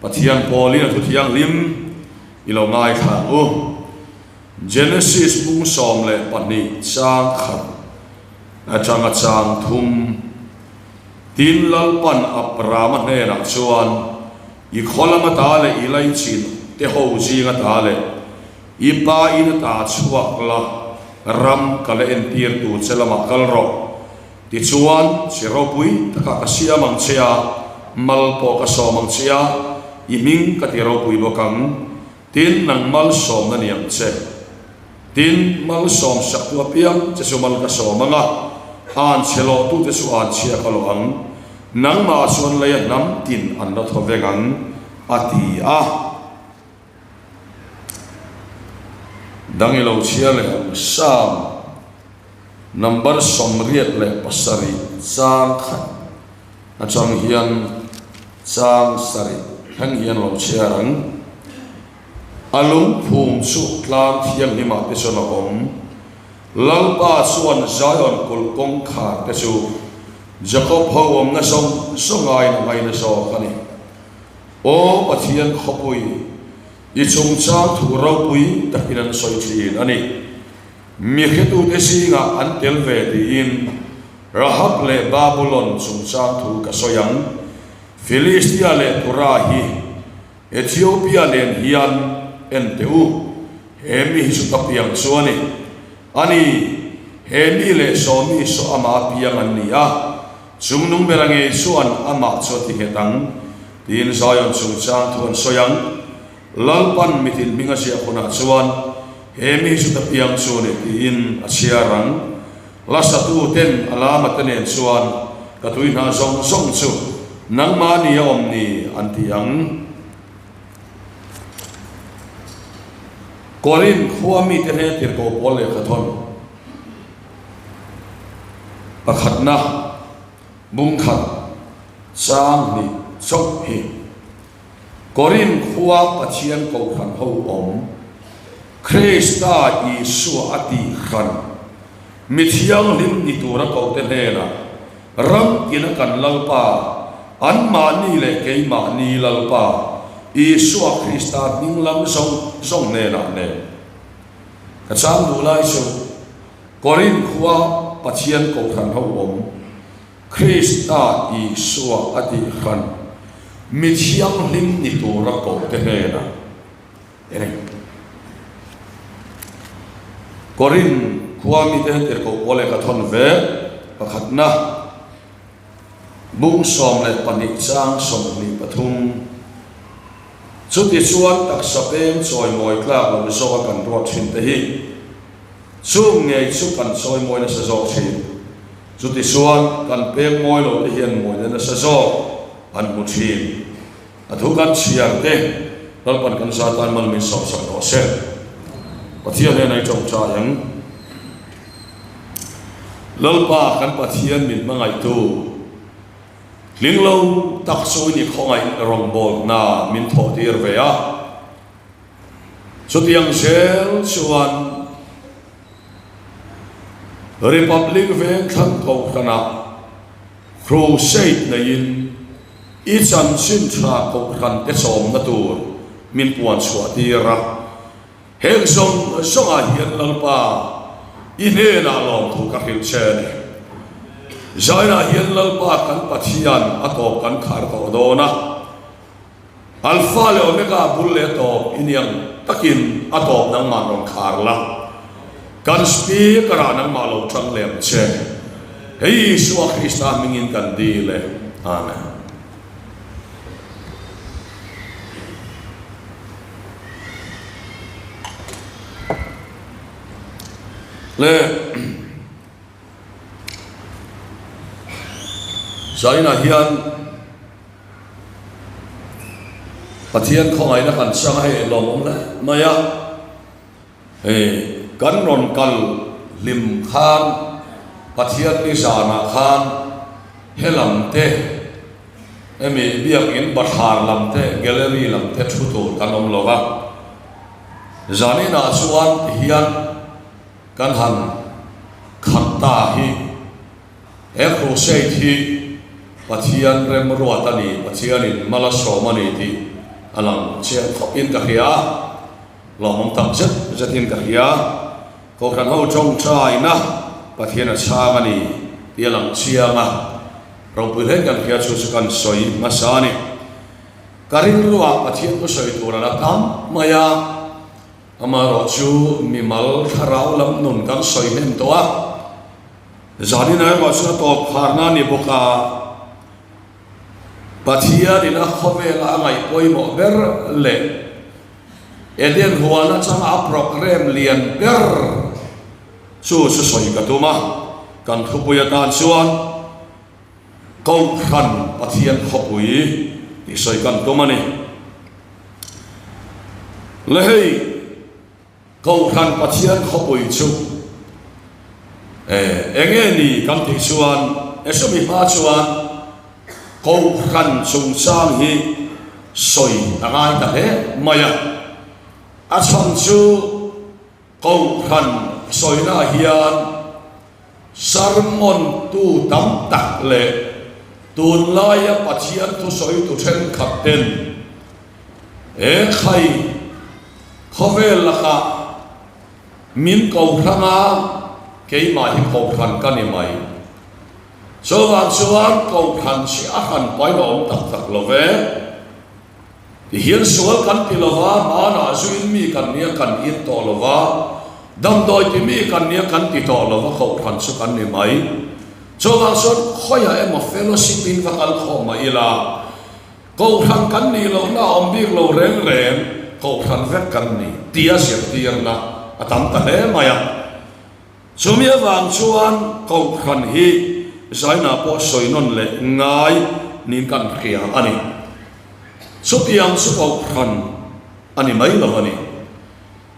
Pathian pawlin a thu thianghlim i lo ngaithla ang u. Genesis bung 12 chang khat atanga chang thum. Tin, Lalpan Abrama hnenah chuan, I khaw lam ata leh i laichin te ho zing ata leh i pa in ata chhuak la, ram ka la entir tur che lamah kal rawh. Tichuan, chi ropui takah ka siam ang che a, mal pawh ka sawm ang che a, i hming ka ti ropui bawk ang. Tin, nang malsawmna ni ang che. Tin, malsawm saktu apiang che chu mal ka sawm ang a, an chhe lawhtute chu an chhia ka lawh ang. Nangmah chuan leia hnam tin an la thaw vek ang, a ti a. Dang i lo chhiar leh ang, Psalm number 87 chang khat atang hian chang sarih thleng hian lo chhiar ang. A lungphum chu tlang thianghlimah te chuan a awm. Lalpa chuan Zion kulh kawngkhar te chu Jakob ho awmna zawng zawng aiin a ngaina zawk a ni. Aw Pathian khawpui, i chungchang thu ropui takin an sawi thin a ni. Mi hretute zingah an tel ve tiin Rahab leh Babulon chungchang thu ka sawi ang. Filistia leh Tura hi Ethiopia nen hian en teh u, he mi hi chu ka piang chu a ni. A ni, he mi leh saw mi saw amah piang an ni a, chung nung bera ngei chuan amah chu a ti nghet ang, tiin Zion chungchang thu an sawi ang. Lalpan mitin hming a ziah hunah chuan he mi hi chu ka piang chu a ni tiin a chhiar ang. Hla satu ten a lama te nen chuan ka tui hna zawng zawng chu nangmah ni a awm ni an ti ang. Korin khua mite hnen tirhkoh pawl lehkha thawn pakhatna bung khat chang hnih chauh hi Korin khua Pathian kohhran ho awm Krista Isua a tih hran mi thianghlim ni tura kohte hnenah ram tina kan Lalpa, anmahni leh keimahni Lalpa Isua Krista hming lam zawng zawng hnenah nen ka chang duh lai chu Korin khua Pathian kohhran ho awm Krista Isua a tih hran mi thianghlim ni tura kohte hnenah Eng eng? Korin khua mite tirhkoh pawl lehkha thawn ve pakhatna bung 12 chang 23 Chuti chuan taksa peng chawimawi tlak lo zawka kan ruat thin te hi chung ngei chu kan chawimawi nasa zawk thin. Chuti chuan kan peng mawi lo te hian mawina nasa zawk an hmu thin. A thu kan chhiar te Lalpan kan za tan mal min sawm sak rawh se. Pathian hian ei tawngtai ang. Lalpa kan Pathian min hmangaihtu tling lo tak chu i ni khawngaih rawngbawlna min thawh tir ve a. Chutiang zel chuan Republic Vengthlang Kohhranah Crusade neiin i chanchin tha kohhran te chawmna tur min puan chhuah tir a. Heng zawng zawngah hian Lalpa i hnenah lawmthu ka hrilh che a ni. Zainah hian Lalpa kan Pathian a tawp kan khar tawh dawn a. Alpha leh Omega bul leh tawp i niang takin a tawp nangmah rawn khar la, kan Speaker ah nangmah lo tang leh ang che. Hei Isua Krista hmingin kan dil e. Amen. Le Zainah hian Pathian khawngaihna kan chang a hei lawmawm hle mai a, hei kan rawn kal hlim khan Pathian ni zanah khan he lam te hemi biakin bathlar lam te gallery lam te thu tur kan awm lo va, zaninah chuan tihian kan han khat ta hi. He crusade hi Pathian remruat a ni, Pathianin mal a sawm a ni tih. a lang chiang khawp in ka hria a, lawmawm tak zet zet in ka hria. Kohhran ho tawngtaina Pathian a chhang a ni tih a lang chiang a, ropui hlein kan hria chu chu kan sawi hmasa a ni. Ka rilruah Pathian thu sawi tur a la tam mai a, amaherawh chu mimal thlarau lam nun kan sawi hnem tawh a, zanin ah erawh chuan a tawp kharna a ni bawk a, Pathianin a khawvela a ngaih pawimawh ber leh Eden huan atanga a programme lian ber chu chu sawi ka tum a, kan thupui atan chuan Kohhran Pathian khawpui tih sawi kan tum a ni. Le hei. Kohhran Pathian khawpui chu eng nge ni kan tih chuan Esumi hma chuan Kohhran chungchang hi sawi a ngai ta hle mai a. A chhan chu Kohhran sawinaah hian sermon tu tam tak leh tunlaia Pathian thusawitu thenkhat ten He khai khawvel lakah min ko hrang a, keimah hi kohhran ka ni mai. Chuvang chuan kohhran chi a hran pain a awm tak tak lo ve. Tihian sual kan ti lo va, hmanah zuin mi kan nia kan in tawh lo va, damdawi ti mi kan nia kan ti tawh lo va, kohhran chu kan ni mai. Chuvang chuan khawiah emaw fellowship in va kal khawm mah ila, Kohhran kan nih lohna a awm bik lo reng reng, kohhran vek kan ni tia zirtirna a tam ta hle mai a. Chumi avang chuan kohhran hi Zaina pawh sawi nawn leh ngai niin kan hria a ni. Chutiang chu kohhran a ni mai lo a ni.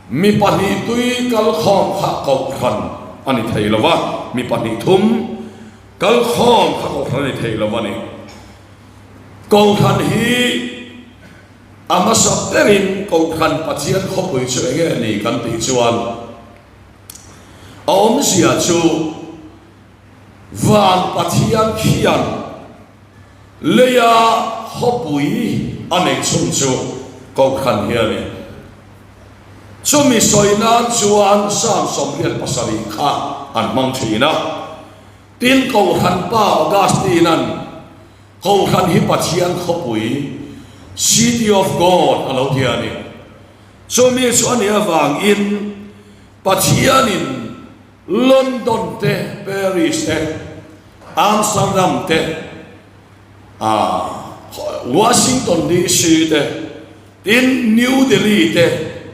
Mi pahnih tui kalkhawm kha kohhran a ni thei lo va, mi pahnih thum kalkhawm kha kohhran a ni thei lo a ni. Kohhran hi a hmasa berin Kohhran Pathian khawpui chu eng nge ni kan tih chuan a awmzia chu Van Pathian khian leia khawpui a neih chhung chu Kohhran hi a ni. Chumi sawi nan chuan Psalm 87 kha an hmang thin a. Tin, Kohhran pa Augustine-a'n Kohhran hi Pathian khawpui, City of God, a lo ti a ni. Chumi chu a nih avangin Pathianin London te, Paris te, Amsterdam te, Washington DC te, tin New Delhi te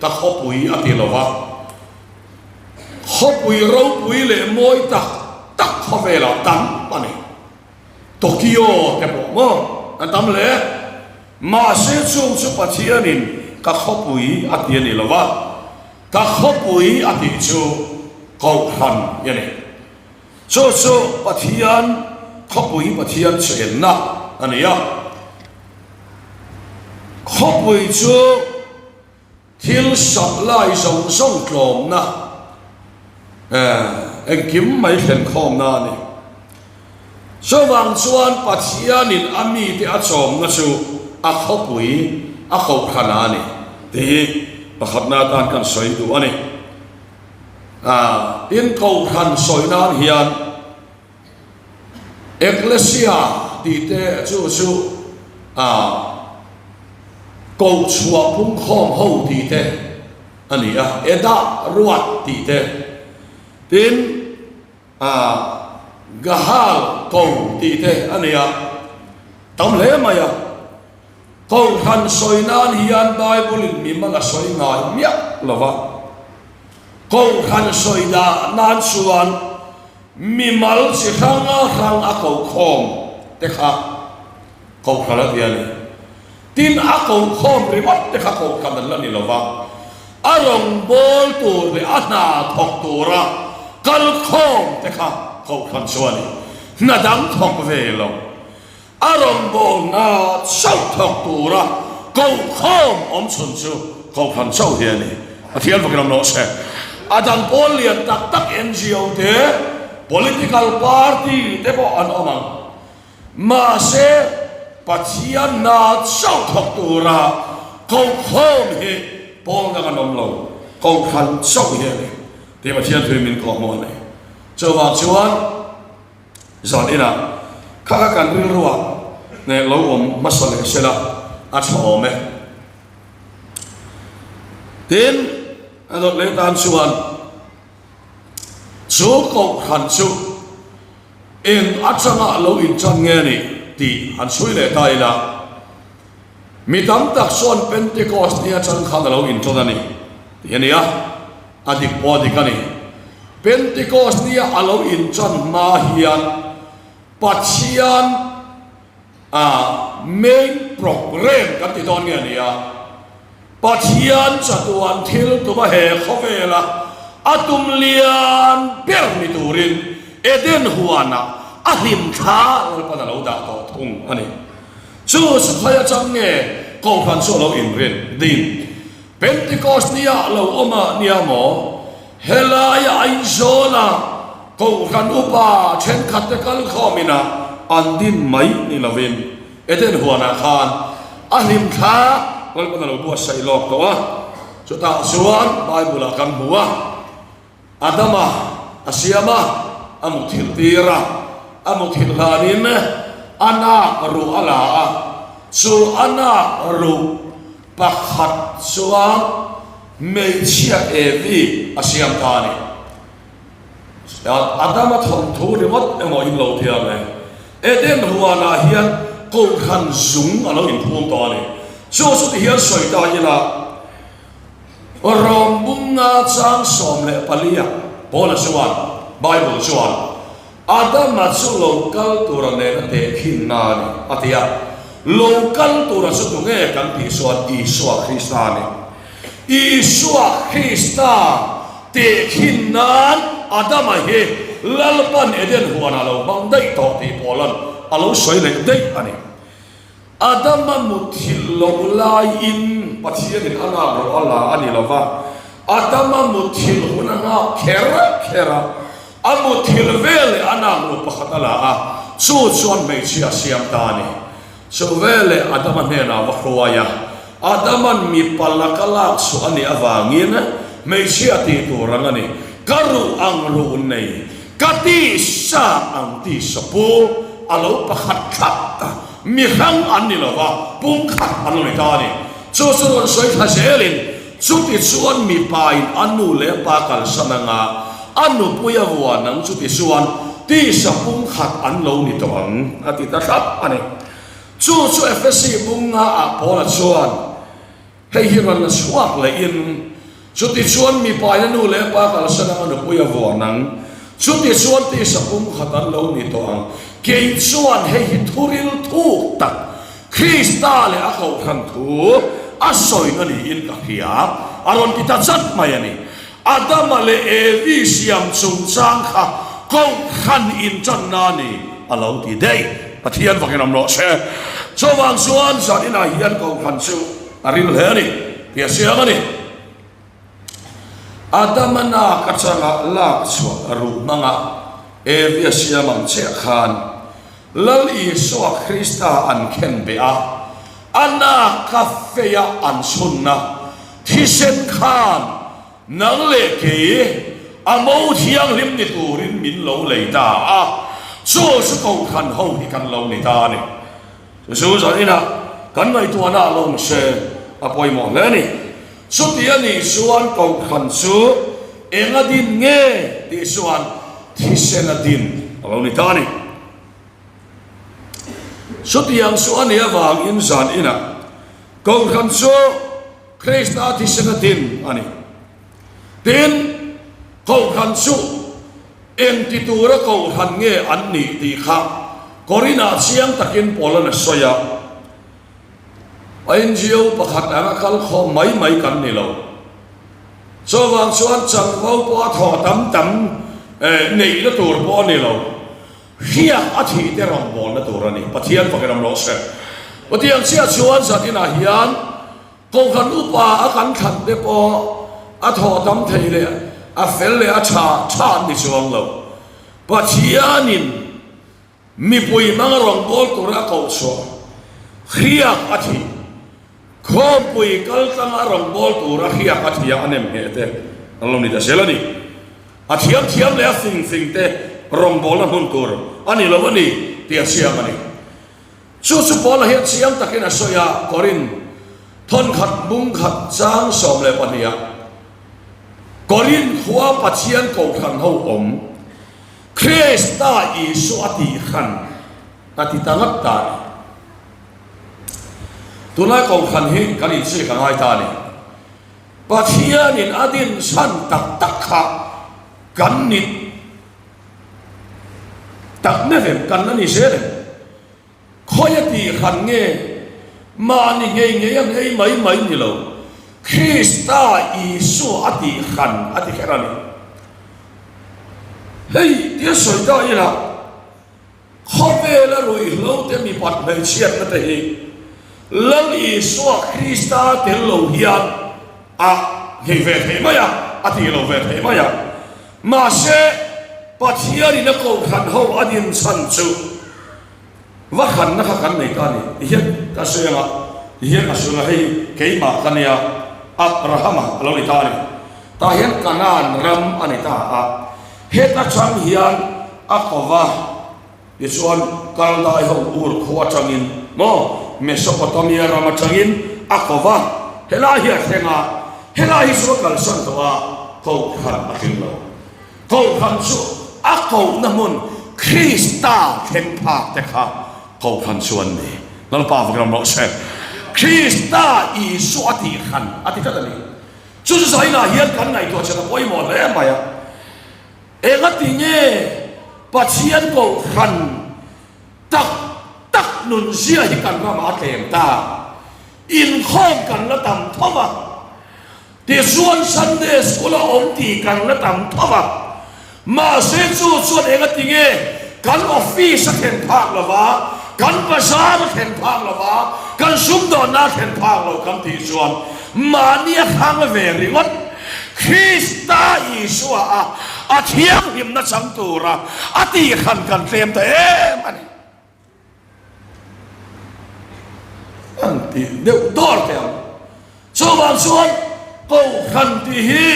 ka khawpui a ti lo va. Khawpui ropui leh mawi tak tak khawvelah tam a ni. Tokyo te pawh maw an tam hle. Mahse chung chu Pathianin ka khawpui a ti a ni lo va, ka khawpui a tih chu Kohhran i a ni. Chu chu Pathian khawpui Pathian chenna a ni a. Khawpui chu. Thil supply zawng zawng tlawmna engkim mai thlen khawmna a ni. Chuvang chuan Pathianin a mite a chawmna chu a khawpui a kohhran a ni tih hi pakhatna atan kan sawi duh a ni. Tin, kohhran sawi nan hian Ekklesia tih te chu chu koh chhuah pungkhawm ho tih te a ni a, Edah ruat tih te, tin Gahal ko tih te a ni a, tam hle mai a. Kohhran sawi nan hian Bible-in mimal a sawi ngai miah lo va, Kohhran sawi dah nan chuan mimal chi hrang hrang a kokhawm te kha Kohhran a ti a ni. Tin, a kokhawm ringawt te kha Kohhran an la ni lo va, a rawngbâwl tur leh a hna thawk tura kalkhawm te kha Kohhran chu a ni. Hna dang thawk ve lo. A rawngbawlna chauh thawk tura kohkhawm awm chhun chu Kohhran chauh hi a ni. Pathian fakin awm rawh se. A dang pawl lian tak tak NGO te, political party te pawh an awm ang. Mahse, Pathianna chauh thawk tura. Kohkhawm hi pawl dang an awm lo, Kohhran chauh hi a ni tih Pathian thuin min kawhhmuh a ni. Chuvang chuan zan inah kha kha kan rilruah hneh lo awm hmasa leh sela a tha awm e. Tin, a dawt leh tan chuan chu Kohhran chu eng atanga lo intan nge a nih tih han chhui leh ta ila. Mi tam tak chuan Pentecost ni atang khan a lo intawn a ni tih a ni a, a dik pawh a dik a ni. Pentecost nia a lo intan hma hian Pathian a main program kan ti dawn nge a ni a, Pathian chatuan thil tuma he khawvela a tum lian ber ni turin Eden huanah a hlimthla Lalpan a lo dah tawh thung a ni. Chu Sukhai atang nge Kohhran chu a lo inrin din? Pentecost nia a lo awm a nia maw? Helaia Aizawla Kohhran upa thenkhatte kal khawm ina an din mai ni lovin Eden huanah khan a hlimthla Lalpan a lo buatsaih lawk tawh a, chutah chuan Bible-ah kan hmu a. Adama a siam a, a muthilh tir a, a muthilh hlanin a nak ruh a la a, chu a nak ruh pakhat chuan hmeichhia Evi a siam ta a ni. Adama thawnthu ringawt emaw in lo thiam e. Eden huanah hian Kohhran zung a lo inphum tawh a ni. Chu chu ti hian sawi ta ila. Rom bunga chang 14 ah Paula chuan, Bible chuan, Adama chu lo kal tura nen a tehkhin na a ni, a ti a. Lo kal tura chu tunge kan tih chuan Isua Krista a ni. Isua Krista tehkhin nan Adama hi Lalpan Eden huanah lo hmang daih tawh tih Paula'n a lo sawi leh daih a ni. Adama muthilh loh laiin Pathianin a lak rawh a la a ni lo va, Adama muthilh hun a nghak kher kher a, a muthilh veleh a nak ruh pakhat a la a, chu chuan hmeichhia a siam ta a ni. Chu veleh Adama hnenah a va hruai a, Adama'n mipa laka lak chhuah a nih avangin hmeichhia tih tur ang a ni, Ka ruh ang ruh nei, Ka tisa ang tisa pu a lo pakhat thlap ta, mi hrang an ni lo va, pumkhat an lo ni ta a ni. Chu chu rawn sawi thla zelin, chuti chuan mipain a nu leh pa kalsan anga a nupui a vuan ang, chuti chuan tisa pumkhat an lo ni tawh ang, a ti ta thlap a ni. Chu chu Efesi bunga ah Paula chuan, Hei hi rawn la chhuak lehin, Chutichuan mipaina nu leh pa kalsan anga nupui a vuan ang, chutichuan tisa pumkhat an lo ni tawh ang. Kei chuan hei hi thuril thuk tak, Krista leh a Kohhran thu a sawina niin ka hria, a rawn ti ta chat mai a ni. Adama leh Evi siam chungchang kha Kohhran inṭanna a ni, a lo ti daih. Pathian vakin awm rawh se. Chuvang chuan zan inah hian Kohhran chu a ril hle a ni tih a chiang a ni. Adama nak atanga lak chhuah ruh hmanga Evi a siam ang chiah khan Lal Isua Krista an khen beh a, a naka feia an chhunna thisen khan nang leh kei a mo thianghlim ni turin min lo lei ta a, chu chu Kohhran ho hi kan lo ni ta a ni. Chu chu zaninah kan ngaihtuahna a lo se a pawimawh hle a ni. Chuti a nih chuan Kohhran chu eng a din nge tih chuan thisen a din a lo ni ta a ni. Chutiang chu a nih avangin zan inah Kohhran chu Krista thisen a din a ni. Tin, Kohhran chu engti tura Kohhran nge an nih tih kha Korinah chiang takin Paula'n a sawi a. NGO pakhat anga kal khawm mai mai kan ni lo. Chuvang chuan chanvo pawh a thawh tam tam neihna tur pawh a ni lo. Hriak a thih te rawngbawlna tur a ni. Pathian fakin awm rawh se. Pathian chiah chuan zan inah hian Kohhran upa a kan thlan te pawh a thawh tam thei leh a fel leh a tha tha an ni chuang lo. Pathianin mipui hmanga rawngbâwl tura a koh chhuah hriak a thih. Khawmpui kal tlanga rawngbâwl tura hriak a thia a nem ngheh te an lo ni ta zel a ni. A thiam thiam leh a fing fing te rawngbâwlna hmun tur a ni lo a ni tih a chiang a ni. Chu chu Paula hian chiang takin a sawi a, Korin thawnkhat bung khat chang 12 ah, Korin khua Pathian kohhran ho awm, Krista Isua a tih hran a ti ta ngat ta a ni. Tunlai kohhran hi kan inchik a ngai ta a ni. Pathianin a din chhan tak tak kha kan ni tak meuh em, kan la ni zel em? Khawi a tih hran nge mahni ngei ngei a ngei mai mai ni lo, Krista Isua a tih hran a ti kher a ni. Hei tia sawi ta ila, Khawvela ruihhlo te mipat hmeichhiatna te hi Lal Isua Krista tel lo hian a nghei ve thei mai a, a tih lo ve thei mai a. Mahse, Pathianin a kohhran ho a din chhan chu va hranna kha kan nei ta a ni. Ti hian ka sawi ang a, ti hian ka sawi ang a, hei keimah ka nia, Abrahama a lo ni ta a ni. Tah hian Kanaan ram a ni ta a. Heta chang hian a ko va, tichuan Kaldai ho Ur khua atangin maw Mesopotamia ram atangin a ko va, helai hi a thleng a, helai hi chu a kalsan tawh a, kohhran a tling lo. Kohhran chu a kohna hmun Krista thleng phak te kha kohhran chu an ni. Lalpa vak ram rawh se. Krista Isua tih hran a ti tlat a ni. Chu chu zainah hian kan ngaihtuah chhan a pawimawh hle mai a. Engati nge Pathian kohhran tak tak nunzia hi kan ramah a tlem ta? Inkhawm kan la tam tho va, tichuan Sunday School a awm tih kan la tam tho va. Mahse chu chuan engati nge kan office a thlen phak lo va, kan bazar a thlen phak lo va, kan sumdawnna a thlen phak lo kan tih chuan mahni a hrang ve ringawt. Krista Isua a a thianghlimna chang tura a tihhran kan tlem ta em a ni. An tih deuh dawr teh ang. Chuvang chuan kohhran tih hi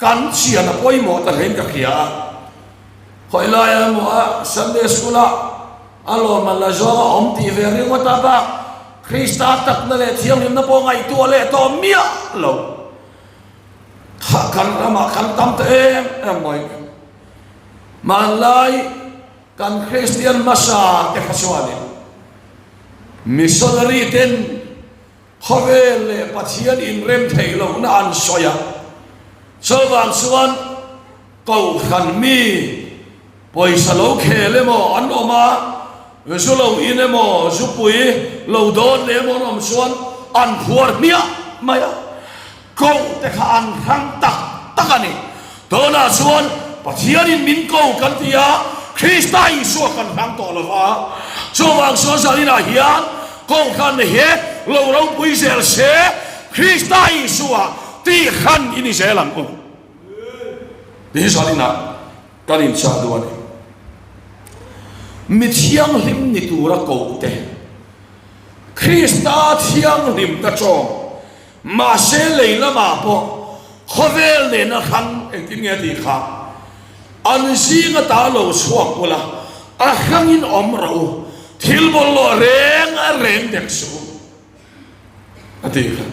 Kan chian a pawimawh ta hlein ka hria a, khawi laia emaw a Sunday School ah a lawmman la zawng a awm tih ve ringawt a bak Krista takna leh thianghlimna pawh ngaihtuah leh tawh miah lo kha kan ramah kan tam ta em em mai. Hmanlai kan Kristian hmasa te kha chuanin missionary ten Khawvel leh Pathian inrem theih lohna an sawi a, chuvang chuan Kohhran mi pawisa lo khel emaw an awm a, zu lo in emaw, zupui lo dawn leh emaw an awm chuan an phuar hmiah mai a. Koh te kha an hrang tak tak a ni. Tunah chuan Pathianin min ko kan ti a, Krista Isua kan hrang tawh lo va. Chuvang chuan zaninah hian Kohhran he lo ropui zel se, Krista Isua tih hran i ni zel ang u. Tih hi zaninah kan inchah duh a ni. Mi thianghlim ni tura koh te, Krista thianghlim ta tawng Mahse lei lamah pawh khawvel nena hrang engtin nge a tih kha an zinga ta lo chhuak ula, a hrangin awm rawh u, thil bawlhhlawh reng a reng dek suh u a tih kha.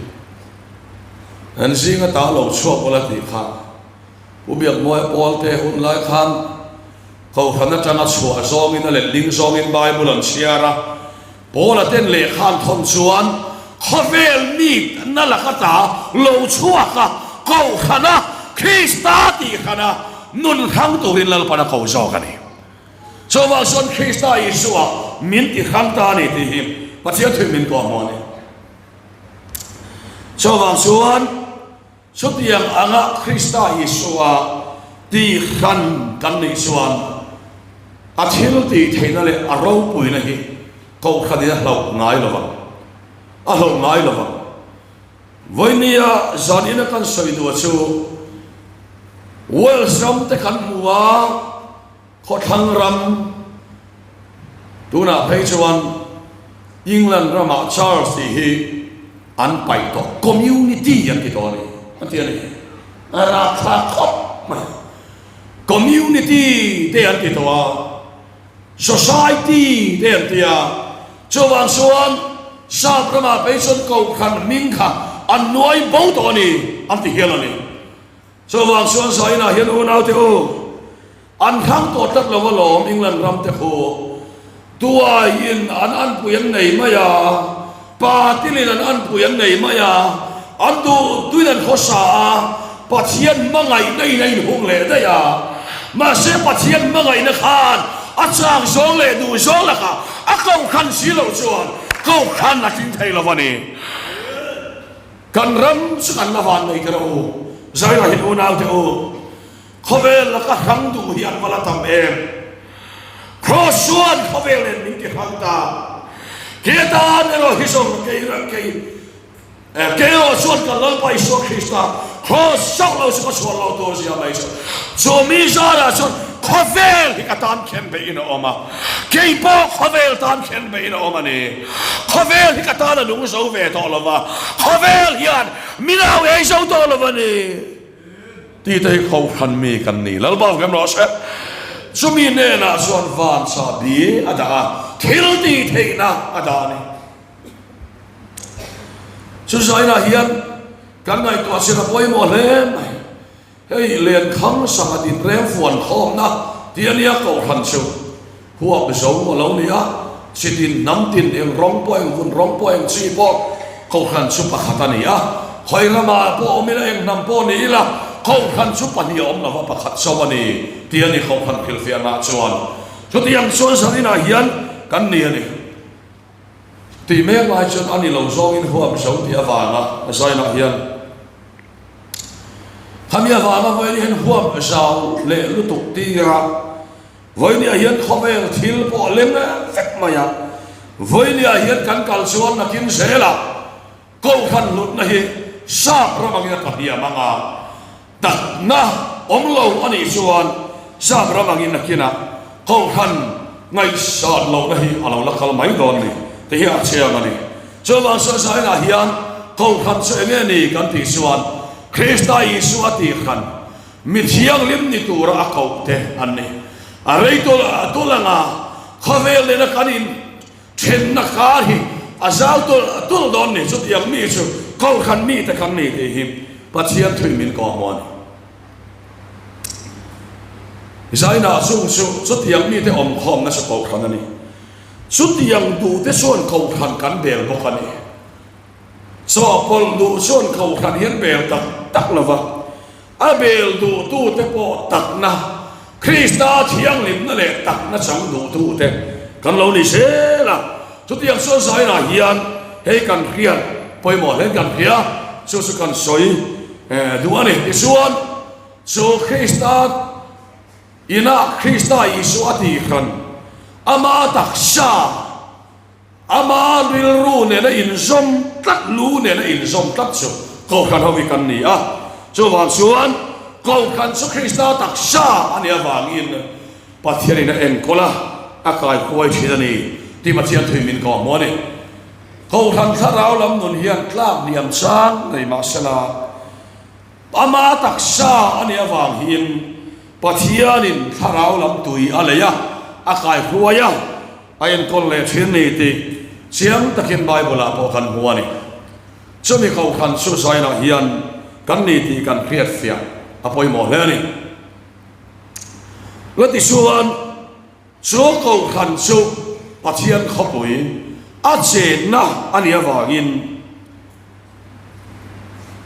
An zinga ta lo chhuak ula tih kha Pu Biakmawia Pawlte hun lai khan Kohhran atanga chhuah zawngin a letling zawngin Bible an chhiar a, Paula ten lehkha an thawn chuan khawvel mi na laka ta lo chhuak a, Kohhran a, Krista tih hran a, nun hrang turin Lalpan a ko zawk a ni. Chuvang chuan Krista Isua min ti hrang ta a ni tih hi Pathian thuin min tuah hmuh a ni. Chuvang chuan Chutiang anga Krista Isua tih hran kan nih chuan a thil tih theihna leh a ropuina hi Kohhranin a hlauh ngai lo vang. A hlauh ngai lo vang. Vawinia zanina kan sawi duh chu Wales ram te kan hmu a, Khawthlang ram tunah phei chuan England ramah Charles tih hi. An paih tawh community an ti tawh a ni an ti a ni. A rapthlak khawp mai. Community te an ti tawh a, society te an ti a, chuvang chuan sap ramah phei chuan kohhran hming kha an nuai bo tawh a ni an ti hial a ni. Chuvang chuan Zainah hian unaute u, An hrang tawh tlat lo alawm England ram te khu tuaiin an anpui an nei mai a, patilin an anpui an nei mai a, an duh duhin an khawsa a, Pathian hmangaihna in a inhung leh daih a, mahse Pathian hmangaihna khan a chak zawng leh duh zawng lakah a kohhran si loh chuan kohhran a tling thei lo a ni. Kan ram chu kan la van nei ta rawh u, Zairahin unaute u. Khawvel laka hrang duh hi an va la tam em? Kraws chuan khawvel nen min ti hrang ta. Ke tan erawh hi zawng kei kei kei erawh chuan kan Lalpa Isua Krista kraws chauh lo chu ka chhuan lo tur zia mai chu. Chu mi zarah chuan khawvel hi ka tan khen beihin a awm a, kei pawh khawvel tan khen beihin a awm a ni. Khawvel hi ka tan a nung zo ve tawh lo va, khawvel hian min au ei zo tawh lo va ni. Tih te hi Kohhran mi kan ni. Lalpa vem rawh se. Chumi hnenah chuan van chahbi a dah a, thil tih theihna a dah a ni. Chu zainah hian kan ngaihtuah chin a pawimawh hle mai. Hei Lenkhang sangha tinreng fuan khawmna tih a nia Kohhran chu. Huap zo a lo ni a, chitin hnam tin eng rawng pawh eng vun rawng pawh eng chi pawh Kohhran chu pakhat a ni a, khawi ramah pawh awm ila eng hnam pawh ni ila Kohhran chu pahnih a awm lova pakhat chauh a ni tih a ni Kohhran hrilhfiahna chuan chutiang chuan zaninah hian kan ni a ni tih mek lai chuan a ni lo zawngin huap zo tih avanga zainah hian khami avanga vawiin hian huap zau leh lutuk tira Vawinia hian khawvel thil pawh a leng vek mai a, vawinia hian kan kal chuan nakin zelah Kohhran hlutna hi sap ram angin a tlahniam ang a, takna awm lo a nih chuan sap ram angin nakinah Kohhran ngaihsat lohna hi a lo la kal mai dawn ni ti hi a chiang a ni. Chuvang chuan Zainah hian Kohhran chu enge ni kan tih chuan Krista Isua tihhran Mi thianghlim ni tura a koh te an ni. A rei tawlh tawlh anga khawvel nena kan in thenna kar hi a zau tawlh tawlh dawn ni. Chutiang mi chu Kohhran mite kan ni tih hi Pathian thuin min kawh hmu a ni. Zainah chung chu chutiang mite awmkhawmna chu Kohhran a ni. Chutiang duhte chuan Kohhran kan bel bawk a ni. Chawhpawlh duh chuan Kohhran hian bel tak tak lo va, a bel duhtute pawh takna, Krista thianghlimna leh takna chang duhtute kan lo ni zel a. Chutiang chuan zainah hian hei kan hriat pawimawh hlein kan hria, chu chu kan sawi duh a ni. Tichuan, chu Krista inah Krista Isua tihhran ama taksa, Ama rilru nena inzawm tlat, lu nena inzawm tlat chu Kohhran ho hi kan ni a. Chuvang chuan Kohhran chu Krista taksa a nih avangin Pathianin a enkawl a, a kaikhuai thin a ni tih Pathian thuin min kawhhmuh a ni. Kohhran thlarau lam nun hian tlak hniam chang nei mahsela, Ama taksa a nih avang hiin Pathianin thlarau lam tui a lei a, a kaihruai a, a enkawl leh thin ni tih chiang takin Bible-ah pawh kan hmu a ni. Chumi Kohhran chu Zainah hian kan ni tih kan hriatfiah a pawimawh hle a ni. Latichuan, Chu Kohhran chu Pathian khawpui a chenna a nih avangin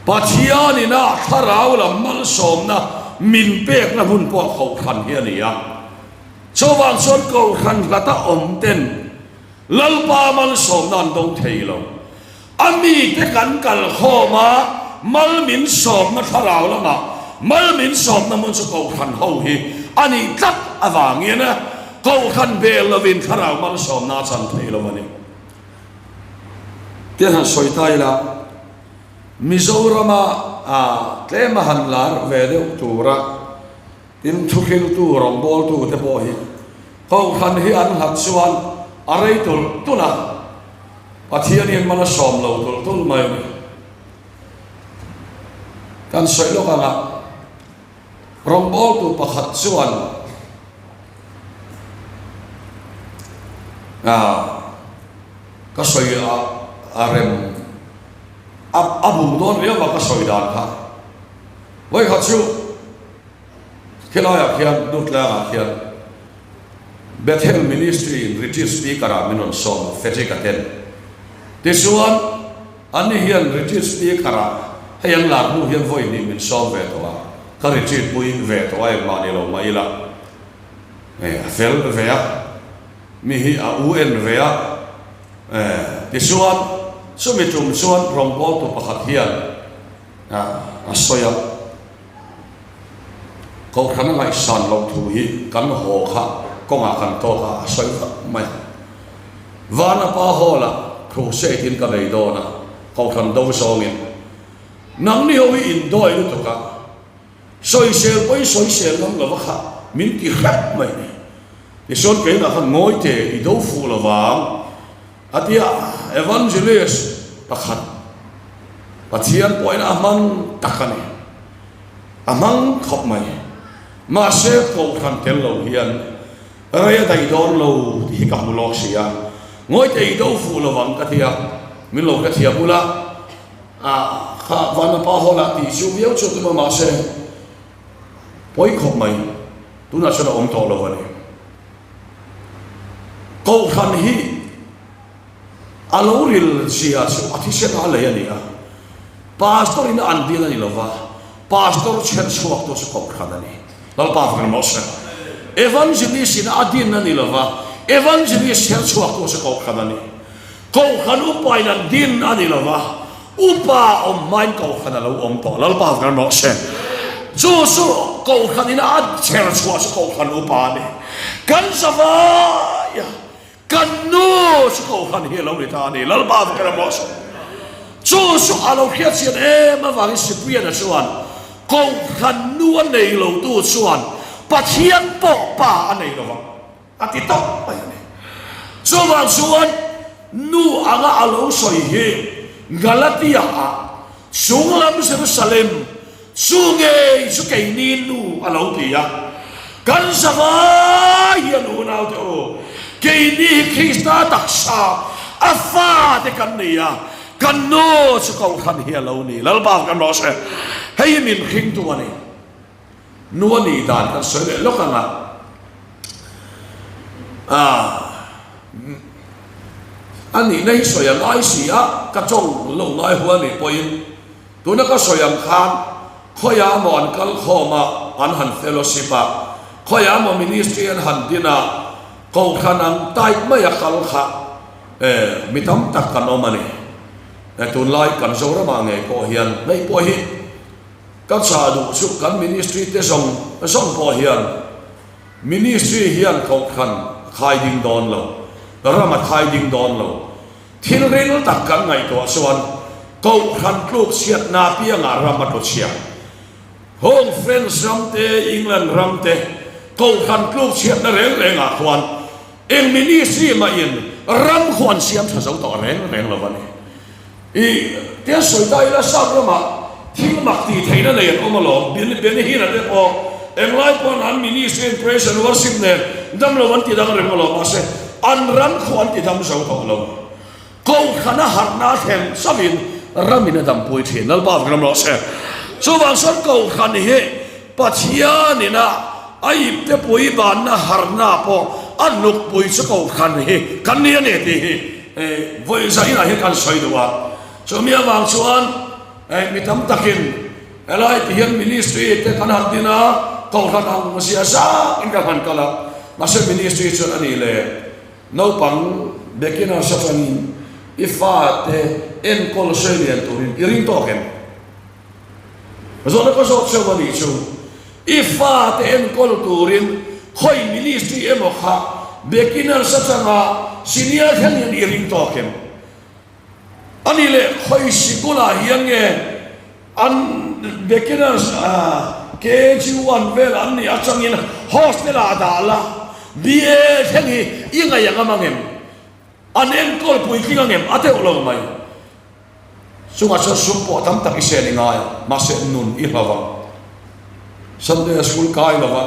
Pathianin a thlarau lam malsawmna min pekna hmun pawh Kohhran hi a ni a. Chuvang chuan Kohhran hlata awm ten Lalpa malsawmna an dawng thei lo. A mite kan kal khawm a, mal min sawmna thlarau lamah mal min sawmna hmun chu Kohhran ho hi a nih tlat avangin Kohhran bel lovin thlarau malsawmna a chan thei lo a ni. Tiang han sawi ta ila, Mizorama tlema han lar ve deuh tura tin thuhriltu, rawngbawltu te pawh hi Kohhran hi an hlat chuan a rei tulh tulh a. Pathian hian mal a sawm lo tulh tulh mai a ni. Kan sawi lawk ang a, rawngbawltu pakhat chuan ka sawi a rem a bum dawn riau a ka sawi dan kha. Vawikhat chu Khilaiah khian Dutlangah khian Bethel Ministry in retreat speaker ah min rawn sawm a, Frederick a ten. Tichuan, anni hian retreat speaker ah hei an lar hnu hian vawi hnih min sawm ve tawh a, ka retreat pui ve tawh a engmah ni lo mah ila eh a fel ve a, mi hi a u en ve a eh tichuan chumi tum chuan rawngbawltu pakhat hian a sawi a. Kohhran a ngaihsan loh thu hi kan haw kha kawngah kan tawk a, a sawi vak mai a. Vanapa Hall-ah crusade in ka nei dawn a, Kohhran do zawngin. Nangni ho hi indawi lutuk a, sawisel pawhin sawisel ngam lova kha min ti hrep mai ni. Tichuan keimah khan ngawi te i do fuh lovang. A ti a, Evangelist pakhat Pathian pawhin a hmang tak a ni. A hmang khawp mai. Mahse Kohhran tel lo hian rei a daih dawn lo tih hi ka hmu lawk si a. Ngawi te i do fuh lo vang ka ti a, min lo hrethiam ula. A kha Vanapa Hall ah tih chu viau chu tum a mahse pawi khawp mai. Tunah chuan a awm tawh lo a ni. Kohhran hi a lo ril zia chu a thisen a lei a ni a, Pastor in a an dil a ni lova, Pastor chher chhuak tu chu Kohhran a ni. Lalpa fak emaw se. Evangelist in a din a ni lova, Evangelist chher chhuak tu chu Kohhran a ni. Kohhran upa in an din a ni lova, upa awm hmain Kohhran a lo awm tawh. Lalpa fak emaw se. Chu chu Kohhran in a chher chhuah chu Kohhran upa a ni. Kan zavai a, kan nu chu Kohhran hi a lo ni ta a ni. Lalpa fak emaw se. Chu chu a lo hriatchian em avangin Sipriana chuan Kohhran nu a nei lo tu chuan Pathian pawh pa a nei lovang. A ti tawp mai a ni. Chuvang chuan nu anga a lo sawi hi Galatia ah chunglam Jerusalem chu ngei chu keini nu a lo ti a. Kan zavai hian unaute u, keini hi Krista taksa a fate kan ni a, kan nu chu Kohhran hi a lo ni. Lalpa kan rawh se. Hei hi min hringtu a ni. Nu a nih dan kan sawi leh lawk ang a, ah a nihna hi sawi a ngai si a, ka tawng lo ngai hu a nih pawhin tuna ka sawi ang khan khawiah maw an kal khawm a, an han fellowship a, khawiah maw ministry an han din a, kohhran ang type mai a kal kha eh mi tam tak kan awm a ni. Tunlai kan Zoramah ngei pawh hian hei pawh hi Ka chah duh chu kan ministry te zawng zawng pawh hian ministry hian kohhran a khai ding dawn lo, ram a khai ding dawn lo. Thil ril tak kan ngaihtuah chuan kohhran tluk chhiatna piangah ram a tlu chhia. Home France ram te, England ram te kohhran tluk chhiatna reng rengah khuan eng ministry mahin ram khu an siam tha zo tawh reng reng lo a ni. I tia sawi ta ila Sap ramah thil mak tih theihna nei an awm alawm. Benihina te pawh englai pawn an ministry in praise and worship nen dam lo an ti dang reng alawm mahse an ram khu an ti dam zo tawh lo. Kohhran a harhna a thleng chauhin ramin a dampui thin. Lalpa vek ram rawh se. Chuvang chuan Kohhran hi Pathianin a a iptepui banna harhna pawh a hnukpui chu Kohhran hi kan ni a ni tih hi Vawi zainah hian kan sawi duh a, chumi avang chuan mi tam takin helai ti hian ministry te kan han din a, kohhran ang zia zangin kan han kal a, mahse ministry chuan a nih leh naupang beginners atangin i fate enkawl sawi lian turin i ring tawk em? Zawhna ka zawt cheu a nih chu, i fate enkawl turin khawi ministry emaw kha beginners atanga senior thleng hian i ring tawk em? A nih leh khawi sikulah hian nge an beginners KG one vel an nih atangin hostel ah dah la, BA thleng hi i ngaih ang amang em? An enkawl puitling ang em? A deuh lo mai. Chungah chuan sum pawh tam tak i sen i ngai a, mahse nun i hlau ang. Sunday a school kai lo va,